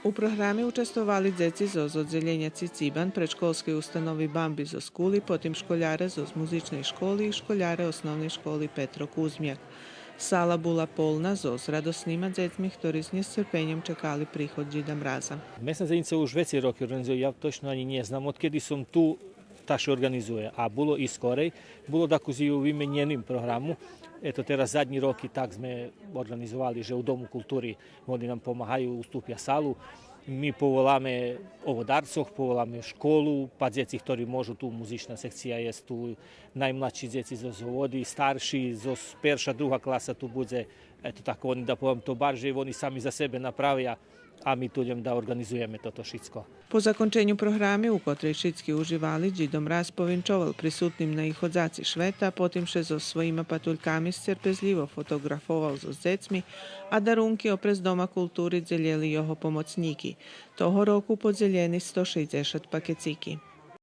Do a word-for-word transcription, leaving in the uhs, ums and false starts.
У програми участвовали дзеци зоз оддзелєня Цицибан, предшколскей установи Бамби зоз Кули, потим школяре зоз музичней школи и школяре Основней школи Петро Кузмяк. Сала була полна зоз радоснима дзецми, хтори з нєсцерпеньом чекали приход Дїда Мраза. Месна заєднїца уж вецей роки орґанизує, я точно анї нє знам одкеди сом ту, та ше орґанизує, а було и скорей, було дакус и у вименєним програму. Ето, тераз заднї роки так зме орґанизовали же у Дому култури вони нам помагаю, уступя салу. Ми поволаме оводарцох, поволаме школу, па дзеци хтори можу, ту музична секция єст, ту наймладши дзеци зоз Оводи, старши, зоз перша, друга класа ту будзе. Ето так, вони, да повем то баржей, вони сами за себе направя, а ми ту лєм да орґанизуєме тото шицко. По законченю програми, у котрей шицки уживали, Дїдо Мраз повинчовал присутним наиходзаци швета, потим ше зоз своїма патульками сцерпезлїво фотоґрафовал зоз дзецми, а дарунки опрез Дома култури дзелєли його помоцнїки. Того року подзелєни сто шейдзешат пакецики.